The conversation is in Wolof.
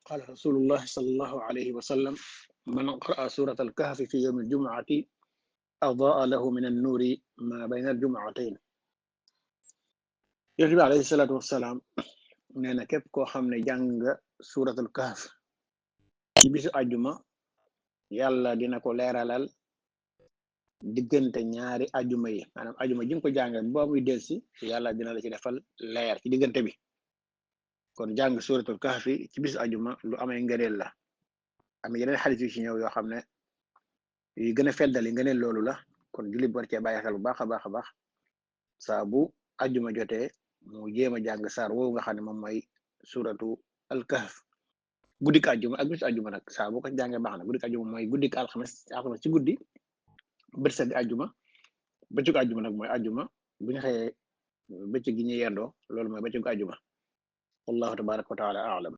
قال رسول الله صلى الله عليه وسلم من قرأ سورة الكهف في يوم الجمعة أضاء له من النور ما بين الجمعتين. yonent bi alayhi salaatu wassalaam nee na képp koo xam ne jàng suuratul kahf ci bisu ajuma yàlla dina ko leeralal diggante ñaari ajuma yi maanaam ajuma ji nga ko jànge boo muy delsi yàlla dina la ci defal leer ci diggante bi. kon jàng suuratul kahf ci bisu ajuma lu amay ngëneel la. am yeneen xarit yu ci ñëw yoo xam ne yu gën a feddali ngëneel loolu la. kon jullit war cee bàyyi xel bu baax a baax a baax saa bu ajuma jotee mu jéem a jàng saar woowu nga xam ne moom mooy suratu alkahf guddik ajuma ak bisu ajuma nag saa bu ko jàngee baax na. guddik ajuma mooy guddik alxames ci guddi bët set ajuma bëccëgu ajuma nag mooy ajuma bu ñu xëyee bëccëg gi ñu yendoo loolu mooy bëccëgu ajuma wallahu tabaraka wa taala aalam.